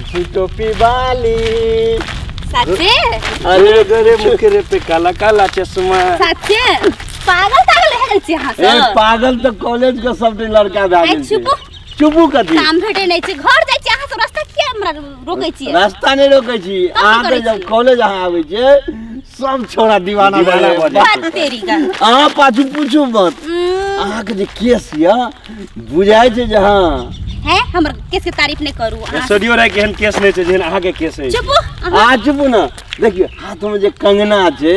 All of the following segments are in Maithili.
हम छी टोपी वाली। सच्चे? अरे गोरे मुखरे पे काला काला चश्मा। सच्चे पागल तागल भए गेल छी अहाँ ए सब? पागल तऽ कॉलेज के सबटे लड़का भए गेल छै। चुपू। चुपू कथी? काम भेटे नहि छै, घर जाइ छी अहाँ सब, रास्ता किया हमरा रोकै छियै? रास्ता नहि रोकै छी। की अहाँके करै जब छी? कॉलेज अहाँ आबै छियै सब छोरा दीवाना भए दीवाना भऽ जाइ। बात तेरी का। अहाँ पाछू पूछू मत। अहाँके जे केस यऽ बुझाइ छै जे हाँ। है हमर केस के तारीफ नहि करू अहाँ। ऐश्वर्यो राय के एहन केस नहि छै जेहन अहाँके केस अछि। चुपू अहाँ। अहाँ चुपू ने। देखियौ हाथमे जे कंगना छै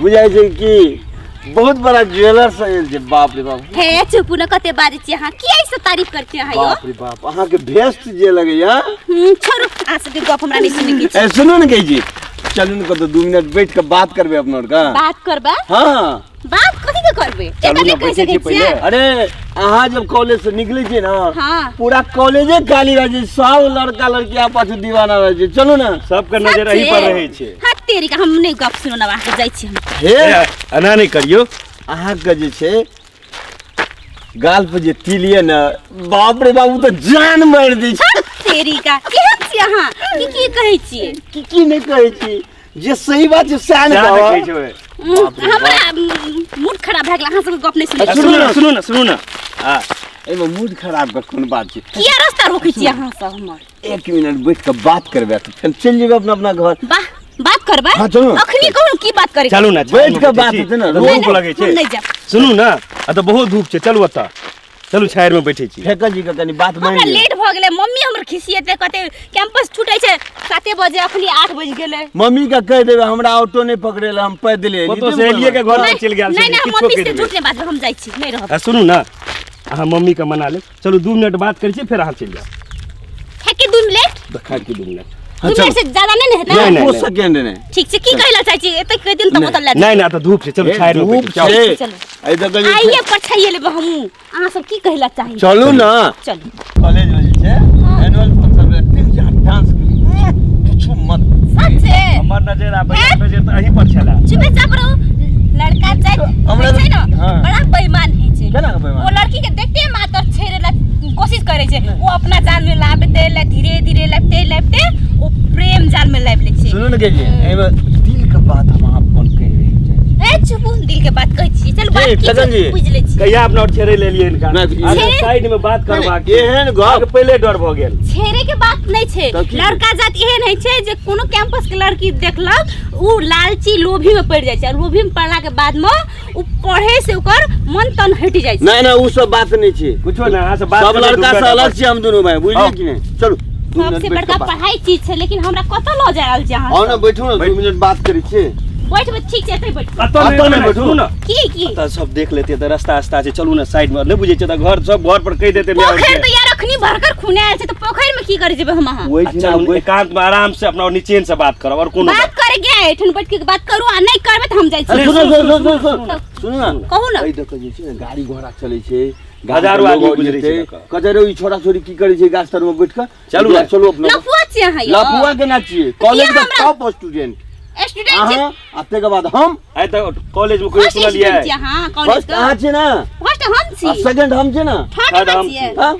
बुझाइ छै कि बहुत बड़ा ज्वेलर से आयल छै। बाप रे बाप। हे चुपू ने, कते बाजै छी अहाँ, किया ई सब तारीफ करै छी अहाँ यौ? बाप रे बाप, अहाँके भेस्ट जे लगैया। छोड़ू, अहाँ सबके गप हमरा नहि सुनैके छै। ए सुनू ने कहै छी, चलू ने कतौ 2 मिनट बैठ के बात करबै अपना आरके। बात करबै? हाँ। बात कथी के करबै? चलू एतऽ ने, नहि कहि बैसै छी सकै पहिले। छियै। अरे अहाँ जब कॉलेज से निकलै छियै ने, हाँ। पूरा कॉलेजे खाली रहै छै, सब लड़का लड़की अहाँ पाछू दीवाना रहै छै। चलू ने। सबके नजर एही पर रहै छै। हाँ तेरी का, हम नहि गप सुनू ने, अहाँके जाइ छी हम। हे ए, एना नहि करियौ। अहाँके जे छै गाल पर जे तिल ये ने, बाप रे बाप, ओ तऽ जान मारि दै छै। तेरी का, केहन छी अहाँ, की की कहै छियै? की की नहि कहै छी, जे सही बात छै सएह ने सएह ने कहब। कहै छै ओहे। हमरा मूड खराब भए गेल, अहाँ सबके गप नहि सुनै छी। सुनू ने, सुनू ने, सुनू ने। हाँ, एहिमे मूड खराब के कोन बात छै? किया रास्ता रोकै छी अहाँ सब हमर? 1 मिनट बैठ के बात करबै तऽ फेर चलि जेबै अपना अपना घर। वाह, बात करबै? हाँ, चलू। अखनी कहू की बात करै? चलू ने, बैठ के बात हेतै ने। धूप नहि, नहि, लगै छै। हम नहि जायब। सुनू ने, एतऽ बहुत धूप छै, चलू एतऽ, चलू छाहरि में बैठे छी। फेकल जी के कनी बात मान हमरा लिअ। लेट भऽ गेलै, मम्मी हमर खिसिएतै, कहतै कैंपस छूटै छै 7 बजे, अखनी 8 बज गेलै। मम्मी के कहि देबै हमरा ऑटो नहि पकड़ेला, हम पैदले एली। कतौ सहेलिये के घर पर चलि गेल नहि, छलियै, नहि, किछो मम्मी कहि से देबै। झूठ नहि बाजबै, हम जाइ छी, नहि रहब। आ सुनू ने, अहाँ मम्मी के मना लेब, चलू 2 मिनट बात करै छी, फेर अहाँ चलि जाउ। है 2 मिनट? देखा के 2 मिनट। 2 मिनट से ज्यादा नहीं ने हेतै? नहीं, नहीं, एको नहीं। सेकेंड नहि। ठीक छै, की कहै लए चाहै छी? एते कहि दियौ ने तऽ बदल लए। नहीं, नहीं, तऽ धूप छै, चलू ए, छाहरि में धूप बैठू, चलू। छै। चलू। एहि तऽ कहै छै- आइए परछाइए लेबै हमहूँ, अहाँ सब की कहै लए चाहै छी? चलू ने। चलू। कॉलेज में जे छै एनुअल फंक्शन में 3-4 डांस केलियै, पूछू मत। सच्चे? हमर नजर आ भैया नजर तऽ अहीं पर छला। चुपे चाप रहू, लड़का जाइत हमरा होइ छै ने, हाँ। बड़ा बेईमान होइ छै। केना के बेईमान? ओ लड़की के देखते मात्र छेड़े ला कोशिश करे छै, ओ अपना जाल में लाबते ला धीरे धीरे लाबते लाबते ओ प्रेम जाल में लाबि लै छै। सुनू ने के एहिमे दिल के बात हम अहाँ अपन कहि रहल छी। ए चुपू, दिल के बात कहै छी, चल बात ए, की फगन छै, जी। बुझि लै छी। कहिया अपना और छेड़े लेलियै हिनका? नहि, आगे छेड़े- साइड में बात करबाक नहि, एहन गप- अहाँके पहिले डर भऽ गेल। छेड़े के बात नहि छै, तब की? लड़का जात एहन होइ छै जे कोनो कैंपस के लड़की देखलक उ लालची लोभी में पड़ि जाइ छै, आ लोभी में पड़ला के बाद में उ पढ़े से ओकर मन तन हटि जाइ छै। नहि नहि, उ सब बात नहि छै। कुछो नहि, अहाँ से बात सब करबै, लड़का दू से मिनट अलग छी हम दुनू भाई, बुझलियै आउ। कि नहि? चलू, दू मिनट सबसे बैठ बड़का के बात। पढ़ाई चीज छै, लेकिन हमरा कतऽ लऽ जा रहल छै अहाँ आउ ने, सब? बैठू ने, 2 मिनट बात करै छियै। बैठबै, ठीक छै, एतै बैठबै। एतऽ नहि, एतऽ नहि बैठू बैठू। ने। की, की? एतऽ सब देख लेतै तऽ रास्ता आस्ता छै, चलू ने साइड में, नहि बुझै छियै तऽ घर सब घर पर कहि देतै माय पोखरि आरके। तऽ यार अखनी भरकर खुने आयल छै, तऽ पोखरि में की करै जेबै हम अहाँ? ओहि आ दिना चलू एकांत में आराम से अपना निचेन से बात करब, और कोनो बात करे गया, एठन बैठ के बात करू, आ नहि करबै तऽ हम जाइ छी। अरे सुनू, सुनू, सुनू, सुनू, सुनू ने। कहू ने। एहि देखै जे छै ने, गाड़ी घोड़ा चलै छै, हजारो गाड़ी आदमी लोग गुजरै छै जेतै। लऽ कऽ। कहतै रे, ई छोरा छोरी की करै छै गाछ तर में बैठ कऽ? चलू ने। चलू अपना। लफुआ छियै अहाँ यौ। लफुआ केना छियै? कॉलेज के हमरा- टॉप स्टूडेंट। स्टूडेंट छियै। अहाँ, आ ताहिके बाद हम। आइ तऽ कॉलेज में कोई फर्स्ट सुनलियै? स्टूडेंट छियै अहाँ कॉलेज फर्स्ट के। अहाँ छियै ने? फर्स्ट हम छी। आ सेकंड हम छियै ने? थर्ड थर्ड हम हम छियै। छी। हाँ?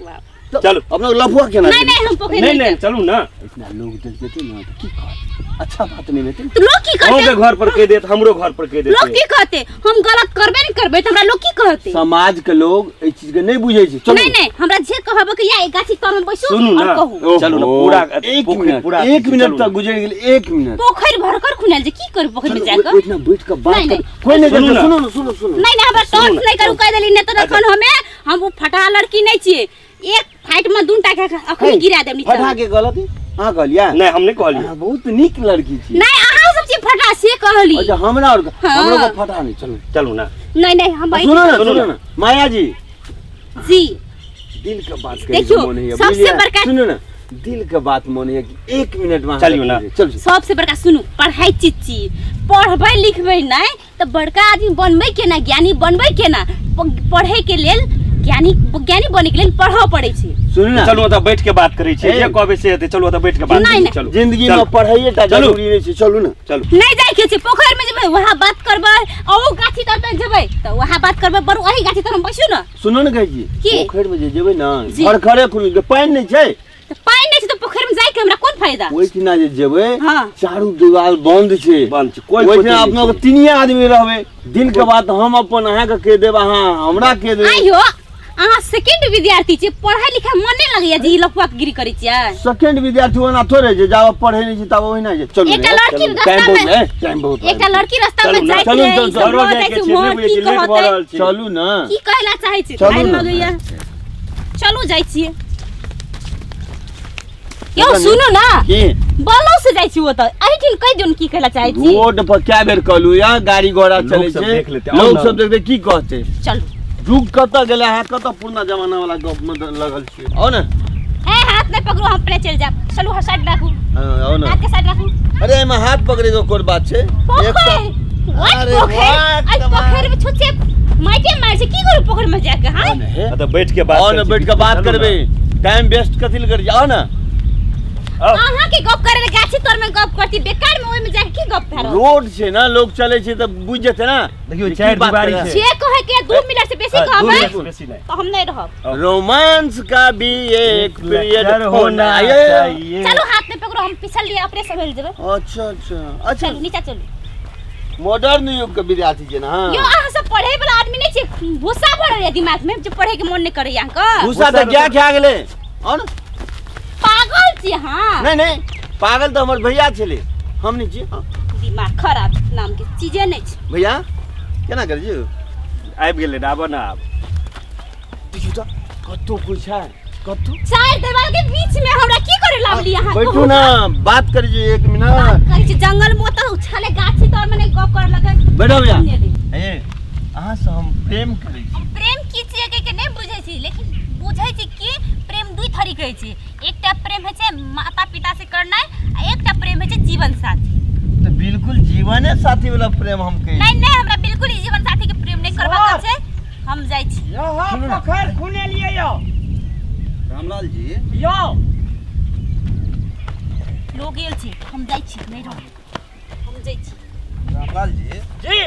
वाह। चलू। अपना लफुआ केना नहि, छियै? नहि, हम पोखरि नहि, नहि नहि, जायब। चलू ने। इतना लोग देख जेतै ने तऽ की कहत? अच्छा बात नहि हेतै। तऽ लोग की अहूँके कहतै? घर पर कहि देत, हमरो घर पर कहि देत। लोग की कहतै? हम गलत करबे नहि करबै तऽ हमरा लोग की कहतै? समाज के लोग एहि चीज के नहि बुझै छै। चलू। नहि, नहि, हमरा जे कहब कि या एहि गाछी तर में बैसू सुनू और ने। कहू। ओहो, चलू ने, पूरा एक पोखरि मिनट, पूरा एक मिनट चलू तक ने। गुजरि गेल, 1 मिनट। पोखरि भरकर खुनायल छै, की करू पोखरि में चलू, जाकऽ? ओहिठिना बैठ कऽ बात नहि, करू। नहि। कोइ नहि सुनू देखतै। ने। सुनू ने, सुनू, सुनू। नहि, नहि, हमरा सुनू टॉर्च ने। नहि करू, कहि देली, नहि तऽ एखन हम ओ फटा लड़की नहि छियै। एक फाइट में दूनटा के अखनी हे, गिरा देब नीचा। फटा के गलत है? अहाँ कहलियै? नहि, हम नहि कहलियै। अहाँ बहुत नीक लड़की छी। नहि, अहाँ सब छी फटा से कहली। अच्छा, हमरा और हाँ। हमरो के फटा नहि, चलू। चलू ने। नहि, नहि, हम सुनू ने, सुनू सुनू ने। ने, माया जी। जी। दिल के बात कहे देखियौ, के मन होइए, सबसे बुझलियै? बड़का- सुनू ने, दिल के बात मन होइए कि 1 मिनट में अहाँ चलियौ ने। चलू। सबसे बड़का सुनू, पढ़ाई चीज छी, पढ़बै लिखबै नहि तऽ बड़का आदमी बनबै केना, ज्ञानी बनबै केना? पढ़ै के लेल ज्ञानी बनै के लेल पढ़ऽ पड़ै छै। सुनू ने। चलू ओतऽ बैठ के बात करै छियै, ए। जे कहबै से हेतै। चलू ओतऽ बैठ के बात नहि, करै नहि। चलू। जिंदगी चलू। में पढ़ाइए टा चलू। जरूरी नहि छै, चलू ने। चलू। नहि जाइ के छै, पोखरि में जेबै वहाँ बात करबै, आ ओ गाछी तर पे जेबै तऽ वहाँ बात करबै, बरु एही गाछी तर में बैसू ने। सुनू ने कहै छी, की? पोखरि में जे जेबै ने, जी। खड़खड़े खुनि के पानि नहि छै। तऽ पानि नहि छै तऽ पोखरि में जाइके फायदा? ओहिठिना जे जेबै, हाँ। चारू दीवार बंद छै। बंद छै, कोइ ओहिठिना कोइ अपना नहि छै। तीनिये आदमी रहबै। दिन के बाद हम अपन अहाँके कहि देब, अहाँ हमरा कहि देब। आइयो अहाँ सेकंड विद्यार्थी छियै, पढ़ाई लिखाई मन नहि लगैया जे ई लफुआ गिरी करै छियै? सेकंड विद्यार्थी ओना थोड़े छै, जाब पढ़े नहि छै तब ओहिना छै। चलू एकटा ने, लड़की चलू, रास्ता टाइम बहुत में- है, टाइम बहुत एकटा लड़की रास्ता में चलू ने, जाइत चलू, रहै, चलू, ई सब घरो भऽ जाइके जाइ छै, छै, नहि उम्हर बुझै की छियै, लेट भऽ कहतै? रहल छै। चलू ने। की कहै ला चाहै छी? चलू टाइम ने। लगैया, चलू जाइ छियै। यौ सुनू ना, की? बलो से जाइ छी ओतऽ, एहिठिन कहि दियौ ने की कहै ला चाहै छी। रोड पर कए बेर कहलू या गाड़ी घोड़ा लोक चलै सब छै, देख लेतै, आउ लोक ने। सब देखतै की कहतै? चलू। युग कतऽ गेलै, अहाँ कतऽ पुरना जमाना वाला गप में लगल छियै? आउ ने। ए हाथ नहि पकड़ू, हम अपने चलि जायब। चलू, हाथ साइड राखू। हाँ, आउ ने। हाथ के साइड राखू। अरे एहिमे हाथ पकड़े के कोन बात छै? एक पोखरि साथ- what? अरे पोखरि वाह, आइ कमाल। पोखरि में छुच्छे माइटे मारै छै, की करू पोखरि में जाके? हाँ। आउ ने, हे। हाँ, तऽ बैठ के बात आउ ने, करै छी। बैठ के बात चलू ने। करबै, टाइम वेस्ट कथी लए करै छी? आउ ने। आउ। अहाँ के गप करे ले गाछी तर में गप करती, बेकार में ओहि में जाके की गप फेरो? रोड छै ने, लोग चलै छै तऽ बुझि जेतै ने। देखियौ, जे की चारि बात दिवारी करै छै। से कहे के 2 मिनट से बेसी हाँ, दू कहबै मिनट से बेसी नहि। तऽ हम नहि रहब। रोमांस का भी एक पीरियड लेक्चर होना चाहिए। चलू, हाथ में पकड़ो, हम पिछल लिए अपने संभल जेबै। अच्छा अच्छा अच्छा। चलू, नीचा चलू। मॉडर्न युग के विद्यार्थी छै ने? यो हाँ। अहाँ सब पढ़े वाला आदमी नहीं छै, भूसा भरल ये दिमाग में जे पढ़े के मन नहीं करे अहाँ के। भूसा तऽ क्या खा गेलै? आउ ने। पागल छी अहाँ। नहीं नहीं, पागल तऽ हमर भैया छलै, हम नहि छियै। हाँ। दिमाग खराब नाम के चीजे नहीं छै। भैया केना करै छियै? आबि गेलै ने, आबऽ ने आब। देखियौ तऽ कतौ कोइ छै कतौ? चार देवाल के बीच में हमरा की करे लावली अहाँ? बैठू ने, बात करै छियै एक मिनट। बात करै छी जंगल में, ओतऽ उछाले गाछी तर में नहीं गप करे लगे। बैठो भैया। ए अहाँ से हम प्रेम करै छी। हम प्रेम की छियै के नहि बुझै छी, लेकिन बुझै छी कि प्रेम दुई थरी कहै छै। एकटा प्रेम होइ छै माता पिता से करनाइ आ एकटा प्रेम होइ छै जीवन साथी। तऽ बिल्कुल जीवने साथी वाला प्रेम हम कहै नहीं नहीं, हमरा बिल्कुल ई जीवन साथी के प्रेम नहीं करबाक छै, हम जाइ छी। यौ पोखरि खुने लिए यौ। रामलाल जी। यौ। लोग गेल छी, हम जाइ छी, नहीं रहब, हम जाइ छी। रामलाल जी। जी।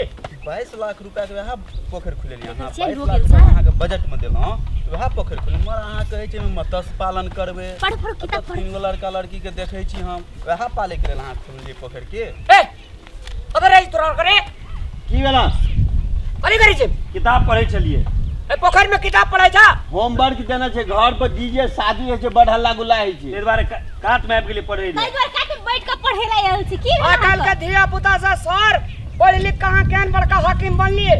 22 लाख रुपया के वएह पोखरि खुलेलियै अहाँ। छै, 22 लोग लाख गेल रुपया छै। अहाँके बजट में देलहुँ, वएह पोखरि खुले, मगर अहाँ कहै छियै ओहिमे मत्स्य पालन करबै। पढ़ पढ़, किताब पढ़। तीन गो लड़का लड़की के देखै छी हम, वएह पालै के लेल अहाँ खोललियै पोखरि के? ए अगर रही तोरा करे। की भेला? कथी करै छै? किताब पढ़ै छलियै। ए पोखरि में किताब पढ़ै छा? होमवर्क देना छै घर पर, डीजे शादी होइ छै, बड़ हल्ला गुल्ला होइ छै। ताहि दुआरे कात मे आबि गेलियै पढ़ै ताहि लए। दुआरे कात में बैठ कऽ पढ़े ला आयल छी की भेल आइ काल्हि के अहाँके? धिया पुता से सर पढ़ि लिख कहाँ केहन बड़का हाकिम बनलियै,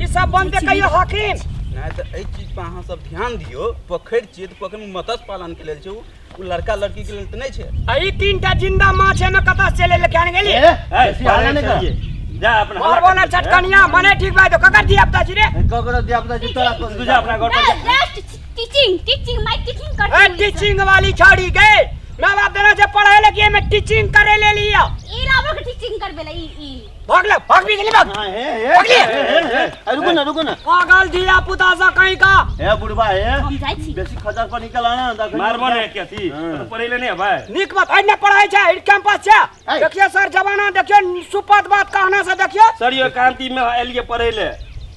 ई सब बनते कहियो हाकिम? नहि तऽ एहि चीज पर अहाँ सब ध्यान दियौ। पोखरि छियै तऽ पोखरि मे मत्स्य पालन के लेल छै, ओ लड़का लड़की के लेल तऽ नहि छै। आ ई तीनटा जिंदा माछ एहिमे कतऽ से चलि एलै, केहन गेली? ए, ए, बेसी हल्ला पढ़ै नहि कर। छलियै। जा अपना हल्ला मारबो ना करै छै। चटकनिया मने ठीक भाई तो ककर धिया पुता छी रे? ककरो धिया पुता छी तोरा? तू जा अपना घर पर जा। Just teaching teaching my teaching ए करती। टीचिंग वाली छाड़ी गए, मां बाप देना छै पढ़े लगे में टीचिंग करे ले लिया। ई लाबो के टीचिंग करबे ला ई ई। भाग ले, भाग भी गेली, भाग। हाँ, हे हे हे हे हे, ए, रुको ना, रुको ना। पागल धिया पुता से कहीं का। हे बुढ़बा हे। हम जाइ छी। बेसी खदर पर निकल आना देखै। मारबो ने के अथी। हाँ। तऽ पढ़ै लए नहि अबै? नीक बात आज न पढ़ाई छै, ई कैंपस छै। ऐ। देखियो सर, जमाना देखियो, सुपत बात कहना से देखियो। सर यो क्रांति मे एलियै पढ़ै लए।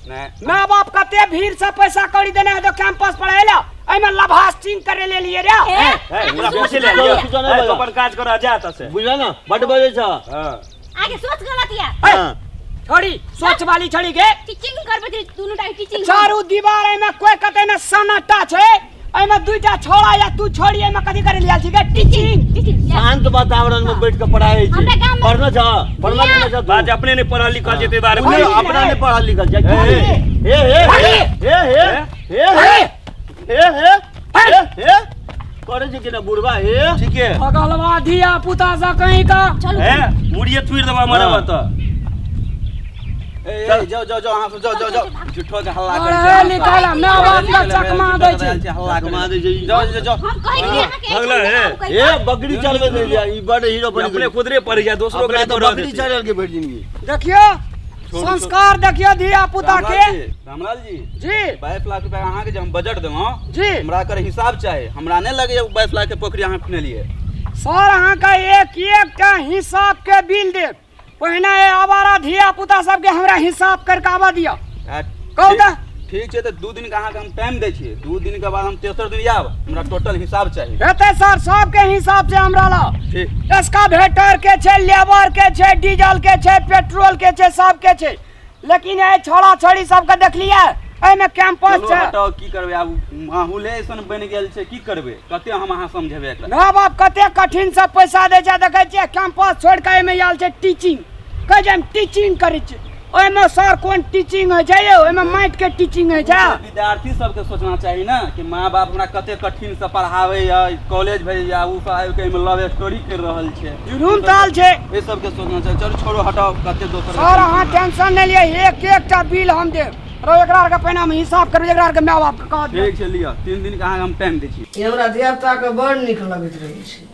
नहि। मां बाप कते भीड़ से पैसा कौड़ी देने है तो कैंपस पढ़े ला, एहिमे लभास्टिंग करे ले लिए रे। ए, ए, अहाँके हमरा सोच पूछै लए गलत एलियै। या। किछो नहि ए, बजऽ। तू अपन काज कर, जा एतऽ से। बुझल ना, बड बजै छ। हाँ। आगे सोच गलत या। ऐ, हाँ। छोड़ी सोच वाली छोड़ी के। टीचिंग करबे छी दुनू टा टीचिंग। चारू दीवार एहिमे कोई कते न सन्नाटा छै, एहिमे दुईटा छोड़ा या तू छोड़ी एहिमे कथी करे लिया छी गे टीचिंग? टीचिंग या। शांत वातावरण में बैठ के पढ़ाई छै। हमरा गाँव में- पढ़ना छ, पढ़ना लिखना छ तू? बात अपने नहि पढ़ल लिखल छै ताहि दुआरे। अपने अपना नहीं पढ़ल लिखल छै। ए, हे हे हे हे हे हे हे हे हे हे हे करै छै कि ना बुढ़बा हे? ठीके। पगलवा धिया पुता से कहीं का। चलू। ए मुड़िए थुरि देबा मरबा तऽ। ए ए, जाओ जाओ जाओ, अहाँ सब जाओ जाओ जाओ, झूठो के हल्ला करै अरे छै। निकाला मां बाप का चकमा दै छै। हल्ला चकमा करै दै छै। जाओ जाओ जाओ। हम कहै छी अहाँके भगला एहिठाम हे। नहि आबू कहि ए कऽ। बकरी चलबै दे ई बड़ हीरो बनि अपने गेल। खुदरे पढ़ै जा, दोसरो अपना के तऽ पढ़ऽ बकरी देतै। चढ़ल के भरि जिंदगी। देखियो संस्कार, देखियो धिया पुता के। रामलाल जी। जी। 22 लाख रुपया अहाँके जे हम बजट देलहुँ, जी। हमरा एकर हिसाब चाही। हमरा नहि लगैया 22 लाख के पोखरि अहाँ खुनेलियै। सर, अहाँके एक एकटा हिसाब के बिल देब, पहिने ये आवारा धिया पुता सबके हमरा हिसाब करके आबऽ दिअ। आ, कहू तऽ। ठीक छै, तऽ 2 दिन के अहाँके हम टाइम दै छियै। 2 दिन के बाद हम तेसर दिन आयब, हमरा टोटल हिसाब चाही। हेतै सर, सबके हिसाब से हमरा लग। ठीक। एक्सकावेटर के छै, लेबर के छै, डीजल के छै, पेट्रोल के छै, सबके छै। लेकिन ए छोड़ा छोड़ी सबके देखलियै, एहिमे कैंपस चलू छै। हटाउ, की करबै आब, माहौले ऐसन बनि गेल छै, की करबै, कते हम अहाँ समझेबै एकरा। ना बाप कते कठिन से पैसा दै छै, देखै छियै कैंपस छोड़ि कऽ एहिमे आयल छै टीचिंग, कहै छै हम टीचिंग करै छी। ओहिमे सर कोन टीचिंग होइ छै यौ? ओहिमे माटि के टीचिंग होइ छै। विद्यार्थी सबके सोचना चाही ने कि माँ बाप हमरा कते कठिन से पढ़ाबैया, कॉलेज भेजैया, ओ सब आबि कऽ एहिमे लव स्टोरी करि रहल छै। जुलूम ताल छै। एहि सबके सोचना चाही। चलू छोड़ू, हटाउ, कते दोसर। सर अहाँ टेंशन नहि लिअ, एक एकटा बिल हम देब। रौ एकरा आरके पहिने हम हिसाब करबै, एकरा आरके माय बापके कहत। ठीक छै, लिअ, 3 दिन के अहाँके हम टाइम दै छी। ई हमरा धियापुताके बड़ नीक लगैत रहै छै,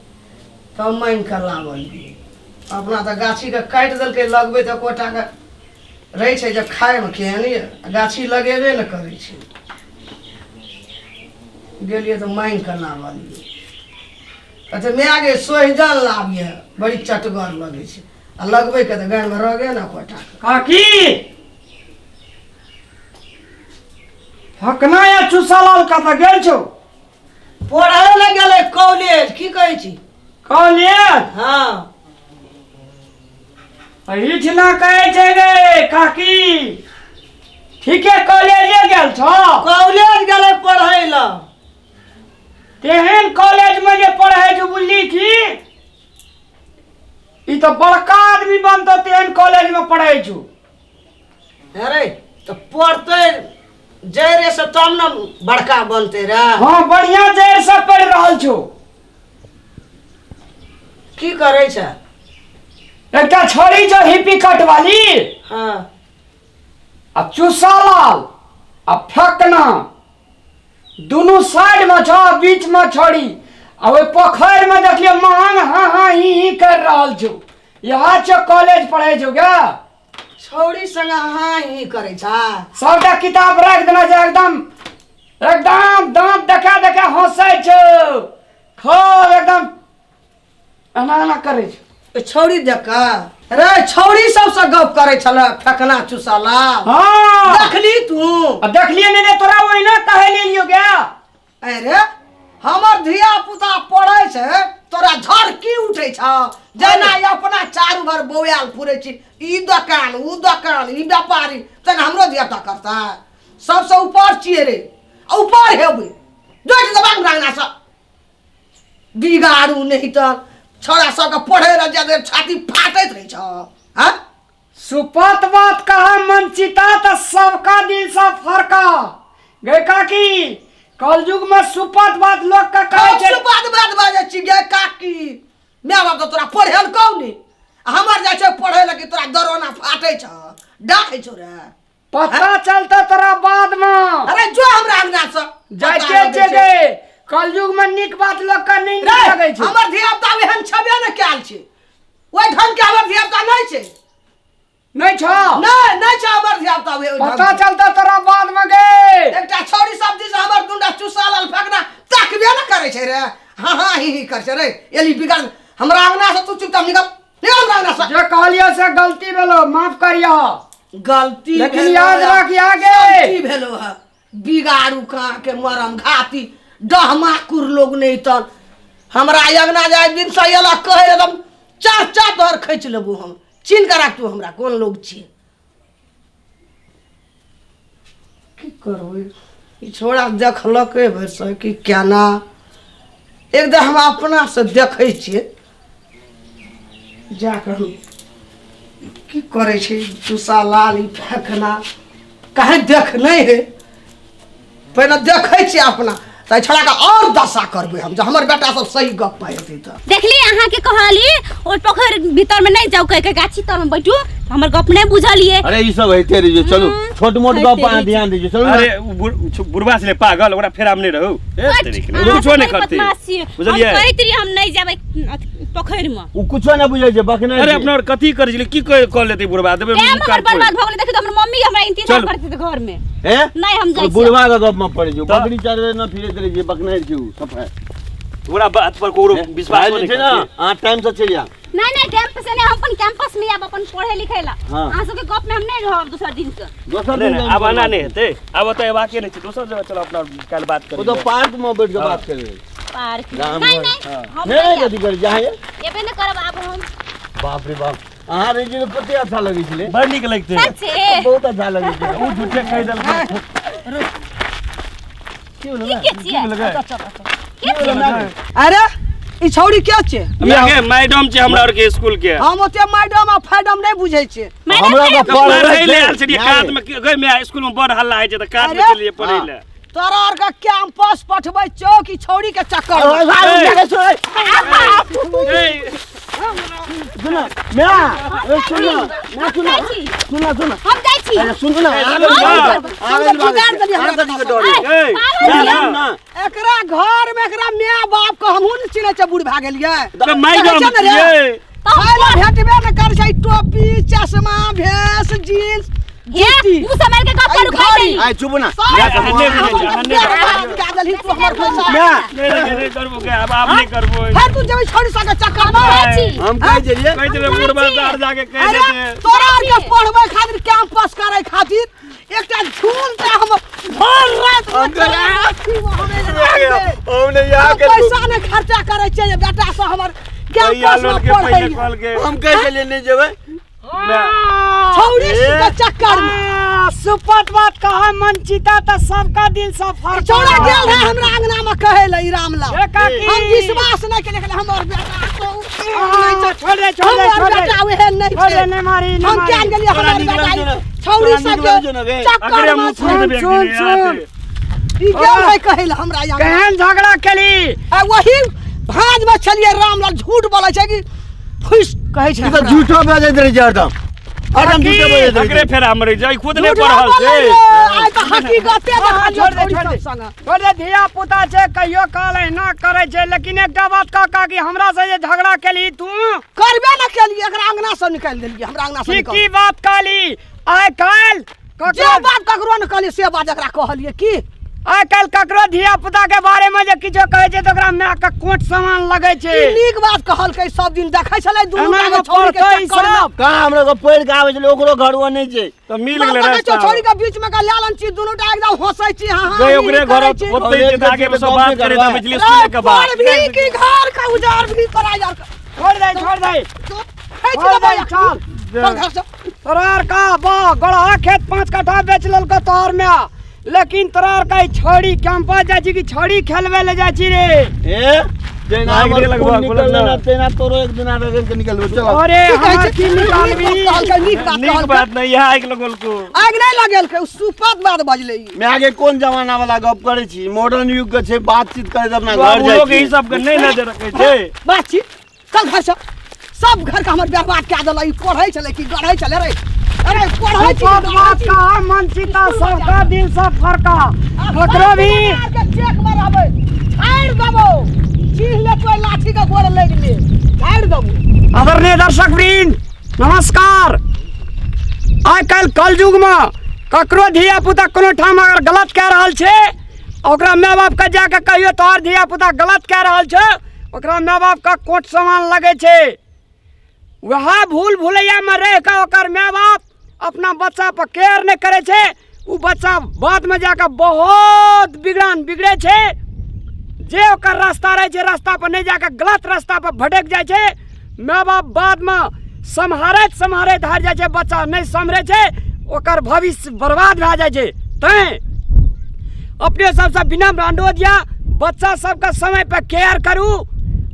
तब माँगि कऽ लाबलियै। अपना तऽ गाछीके काटि देलकै, लगबै तऽ एकोटाके रहै छै जे खायमे केहन यऽ, आ गाछी लगेबे ने करै छै। गेलियै तऽ माँगि कऽ लाबलियै। कहै छै माय गे सोहिजन लाबियै, बड़ी चटगर लगै छै, आ लगबैके तऽ गायमे रगे ने एकोटाके। काकी फकना या चूसालाल कतऽ गेल छौ? पढ़ै लए गेलै कॉलेज। की कहै छी? कॉलेज? हाँ। एहिठिना कहै छै गे काकी, ठीके कॉलेजे गेल छौ? कॉलेज गेलै पढ़ै लए। तेहन कॉलेज में जे पढ़ै छौ बुझली की, ई तऽ बड़का आदमी बनतौ, तेहन कॉलेज में पढ़ै छौ। अरे तऽ पढ़तै जड़े से तब ने बड़का बनतै रे। हाँ बढ़िया जड़ से पढ़ि रहल छौ। की करै छै? एकटा छोरी छौ हिप्पी कट वाली। हाँ। आ चूसालाल आ फेकना दुनू साइड में छौ, बीच में छोड़ी, आ ओहि पोखरि में देखलियो महंग हाँ हाँ ही ही कर रहल छौ। यहाँ छौ कॉलेज पढ़ै छौ गे? छौड़ी संग हाँ ही करै छा? सबटा किताब राखि देना छै, एकदम एकदम दांत देखा देखा हंसै छौ, खूब एकदम एना एना करै छौ। छौड़ी देख कऽ रे छौड़ी सबसँ गप करै छल फेकना चुसाला? हाँ। देखली तू? आ देखलिए नहि ने, तोरा ओहिना कहै लेलियो गे। अरे हमर धिया पुता पढ़ै छै, तोरा झरकी उठै छौ, जेना ई अपना चारू भर बौआल फुरै छी, ई दोकान ऊ दोकान ई व्यापारी, तेना हमरो धिया पुता करतै। सबसँ ऊपर छियै रे, आ ऊपर हेबै जोड़ि देबाक हमरा अंगनासँ बिगाड़ू नहि तऽ छौड़ा सबके पढ़ै लए जाय छाती फाटैत रहै छौ। हँ सुपत बात कहा मनचिता तऽ सबका दिल से फरका गे काकी। कलयुग में सुपत बात लोग का कहै छै। सुपत बात बाजै छी गे काकी? माय बाप तऽ तोरा पढ़ेल कौ नि, आ हमर जाइ छै पढ़ै लए कि तोरा दरोना फाटै छौ, डाकै छौ रे। पता चलता तोरा बाद में। अरे जो हमरा अंगना से जाइते छै गे, कलयुग में नीक बात लोग का नहीं नीक लगै छै। हमर धिया पुता एहन छबे ने कयल छै, ओहि ढंग के हमर धिया पुता नहि छै। नहीं छौ? नहीं नहीं छौ हमर धिया पुता ओहि ढंग पता के। चलता तोरा बाद में गे। एकटा छौड़ी सब दिस हमर दुंडा चुसालाल फकना तकबे ने करै छै रे, हाँ हाँ ही ही करै छै रे। एली बिगड़ हमरा अंगना से, तू चुपचाप निकल, निकल हमरा अंगना से। जे कहलियो से गलती भेलो, माफ करियो। गलती लेकिन भेलो याद है। राख आगे। गलती भेलो है, बिगाड़ू कहाँ के मरम घाती डहमाकुर लोग नहीं तन हमरा अंगना जाय दिन से एला कहे एकदम चार चार तोहर खींच लेबू हम। चिन्ह के राख तू हमरा कोन लोग छी। की करबै, ई छोड़ा देखलकै भरिसँ कि केना, एकदम हम अपना से देखै छियै जाकऽ हम की करै छै। चूसा लाल ई फेकना कहीं देख नहि है, पहिने देखै छियै अपना, तऽ छोड़ाके आओर दशा करबै हम, जे हमर बेटा सब सही गप पाइ हेतै तऽ। देखली अहाँके कहली ओहि पोखरि भीतर में नहीं जाओ कह के गाछी तर में बैठू, हमर गप नहीं बुझलिए। अरे ई सब होइते रही छै, चलू छोट मोट होइते गप अहाँ रहै छै। ध्यान दीजिए, चलू ना। अरे उ बुढ़बा छलै पागल, ओकरा फेराम नहि रहू। ए, बट तेरी के, अहाँ कुछो सब नहि बड़ी करतै। बदमाश छियै। हम बुझलियै? कहैत रहियै हम नहीं जेबै पोखरि में। उ कुछो नहि बुझै छै, बकने अरे छै। अपना और कथी करै छलै, की कऽ लेतै बुढ़बा, देबै टाइम मुँह हमर कान फोड़ि। बर्बाद भऽ गेलै। देखियौ तऽ हमर मम्मी हमरा इंतजार चलू। करैत हेतै घर में। ए? नहीं हम जाइ ओ छियै। बुढ़बा के गप में पड़ै छै, तऽ? बकरी चरबै न फिरैत रहै छै, बकने छै उ सफाइ। ओकरा बात पर ककरो ए, विश्वास भाइ जे नहि छै ने, करतै। अहाँ टाइम से चलि आयब। नहीं नहीं टाइम पे से से नहीं, हम अपन कैंपस में आब अपन पढ़े लिखे ला। हाँ। अहाँ सबके गप में हम नहीं रहब दोसर दिन से। दोसर नहीं दिन नहीं, आब एना नहि हेतै, आब ओतऽ एबाके नहि छै, दोसर जगह चल, अपना काल्हि बात ओ तो करी। पार्क में बैठ के बात करेंगे। पार्क में गाम नहीं घर, नहीं, हाँ। हम नहीं नहीं कथी करे जाए। एबे नहीं करब आब हम। बाप रे बाप, अहाँ रही छी कते अच्छा लगै छलै। बड़ नीक लगतै। सच्चे? बहुत अच्छा लगै छलै। ओ झूठे कहि देलकै। की भेलै? की के छियै? के छियै? अरे ई छौड़ी के छै? के मैडम छै हमरा आर के स्कूल के। हम ओते मैडम आ फैडम नहि बुझै छियै। मैडम हमरा के- तऽ पढ़ै पढ़ै ले आयल छै। छलियै कात में, गई मैं स्कूल में बड़ हल्ला होइ छै तऽ कात में अरे! चलियै पढ़ै ले। तोरा आर के कैंपस पठबै छौ कि छौड़ी के चक्कर में? ए, सुन म्या, ए सुन ना, सुन जाइ छी। सुन सुन, हम जाइ छी। अरे सुन ना, हम जुगाड़ देलियै हमरा। ए, पागल ना, छियै। ना। एकरा घर में एकरा my बाप के हमहूँ ने चिन्है छियै, बूढ़ भए गेलियै। तऽ मैडम देखै छियै ने रे? छियै। खाय लए भेटबे ने करै छै, टोपी चश्मा भेस जींस हे, जूती। मुँह सम्हारि के गप अरे करू, कहि घड़ी। देली। आइ चुप ना। सब या, अहाँ नहि बुझै छियै, अहाँ नहि बुझै छियै। कए देलही तू हमर पैसा। म्या, नहि, नहि, नहि करबो के, आब आब नहि करबो। फेर तू जेबै छौड़ी सबके चक्कर में? जाइ छी। हम कहि देलियै। कहि देबै बुढ़बा आर जाके कहि अरे देतै। तोरा आर के पढ़बै खातिर कैंपस करै खातिर एकटा झूल ते हम भर रात हम हम हम नहीं यहाँ के पैसा नहि खर्चा करै छियै जे बेटा से हमर भैया कैंपस में लोन के पहिले पढ़ै कहलकै। हम कहि देलियै नहि जेबै। छौड़ी के चक्कर में। सुपट बात कहा मन चिता त सबका दिल सफर। छौड़ा गेल रहे हमरा अंगना में कहै ले ई रामलाल। ए काकी। हम विश्वास नहि केलियै, कहलियै हमर बेटा तो हाँ, नहि छै। छोड़ दे, छोड़ दे, हमर छोड़ दे। बेटा ओहन नहि छोड़ दे, छै। नहीं मारी, नहीं हम मारी। क्या गेलियै तोरा हमर नीक बेटा लगै छौ ने गे? छौड़ी तोरा नीक सबके लगै छौ ने गे? चक्कर अकरे में मुँह छै। फोड़ देबै एक सुन, दिन सुन। आते। ई गेल रहे कहै ले हमरा यहाँ। केहन झगड़ा केली? आ वही भाँज में छलियै, रामलाल झूठ बोलै छै कि फुस कहै छै ई तऽ हमरा। झूठो बजैत रहै छै हरदम, हरदम झूठो बजैत रहै अकरे छै। फेरा मरै छै, खुद नहि झूठो पढ़ल बोलै छै। रे, आइ तऽ हकीकते हाँ, देखलियौ छोड़ दे, छौड़ी छोड़ दे। सब संगे। छोड़ दे, धिया पुता छै, कहियो काल एहिना करै छै, लेकिन एकटा बात कह काकी, हमरा से जे झगड़ा केली तू करबे न केलियै, एकरा अंगना से निकालि देलियै, हमरा अंगना से की निकाल। की बात कहली? आइ काल्हि जे ककरो बात ककरो न कहलियै से बात एकरा कहलियै की? आइ काल्हि ककरो धिया पुता के बारे में जे किछो कहै छै तऽ ओकरा माय के कोट समान लगै छै। ई नीक बात कहलकै, सब दिन देखै छलै दुनू एना टा मे के छौड़ी के पढ़तै ई चक्कर में। सब। कहाँ हमरा के पढ़ि के आबै छलै, ओकरो घर ओ नहि छै। तऽ मिल गेलै देखै छियौ रास्ता। छौड़ी के बीच में के लए लन छी, दुनू टा एकदम हँसै छी, हाँ हाँ गए ई ओकरे घर करै छी। ओतै जे आगे सब बात करे तऽ बुझलियै सुनै के रे, बाद। पढ़ भी कि घर के उजार भी तोरा यार के। छोड़ दे, छोड़ दे, हे छोड़ दे, चल। चल घर से। तोरा आर का बा गढ़ा खेत 5 कट्ठा बेच लेलको तोहर में, लेकिन तोरा आर का ई छड़ी कैंपस जाइ छी कि छड़ी खेलबै ले जाइ छी रे? ए जेना आगि हमर लगभग खून बोलल निकललै ना। ना तेना तोरो एक दिना रगड़ के निकलबो, चल। अरे की कहै हमर छै? की निकालबी? नीक बात कहलकै, नीक बात नीक कहलकै। बात नहि इएह आगि लगौलको। आगि नहि लगेलकै, ओ सुपत बात बजलै ई। मैं आगे कोन जमाना वाला गप करै छी, मॉडर्न युग के छै, बातचीत करैत अपना आब घर ओ जाइ लोग छी। ई सबके नहि नजर रखै छै। बातचीत चल घर से। सब घर के हमर बर्बाद कए देलक ई। पढ़ै छलै कि गढ़ै छलै रे? अरे पढ़ै छी कि सुपत गढ़ै बात छी? कहा मन चिता सबका दिल सब फरका ककरो भी के चेक में रहबै, झाड़ि देबौ, चीन्ह लेतौ, लाठी के गोड़ लागि ले, झाड़ि देबौ। आदरणीय दर्शक वृंद नमस्कार। आइ काल्हि कलयुगमे ककरो धिया पुता कोनो ठाम अगर गलत कए रहल छै, ओकरा माय बापके जाके कहियो तोहर धिया पुता गलत कए रहल छै, ओकरा माय बापके कोट समान लगै छै। वएह भूल भुलैयामे रहि कऽ ओकर माय बाप अपना बच्चा पर केयर नहि करै छै, ओ बच्चा बादमे जाकऽ बहुत बिगड़ान बिगड़ै छै। जे ओकर रास्ता रहै छै रास्ता पर नहि जाकऽ गलत रास्ता पर भटकि जाइ छै। माय बाप बादमे सम्हारैत सम्हारैत हारि जाइ छै, बच्चा नहि सम्हरै छै, ओकर भविष्य बर्बाद भए जाइ छै। तैँ अपने सबसँ विनम्र अनुरोध यऽ, बच्चा सबके समय पर केयर करू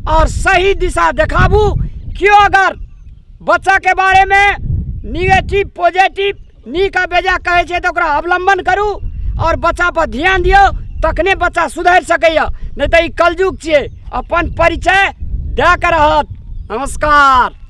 और सही दिशा देखाबू। केओ अगर बच्चाके बारेमे निगेटिव पॉजिटिव नीक आ बेजा कहै छै तऽ ओकरा अवलम्बन करू और बच्चा पर ध्यान दियौ, तखने बच्चा सुधरि सकैए, नहि तऽ ई कलयुग छियै, अपन परिचय दए कऽ रहत। नमस्कार।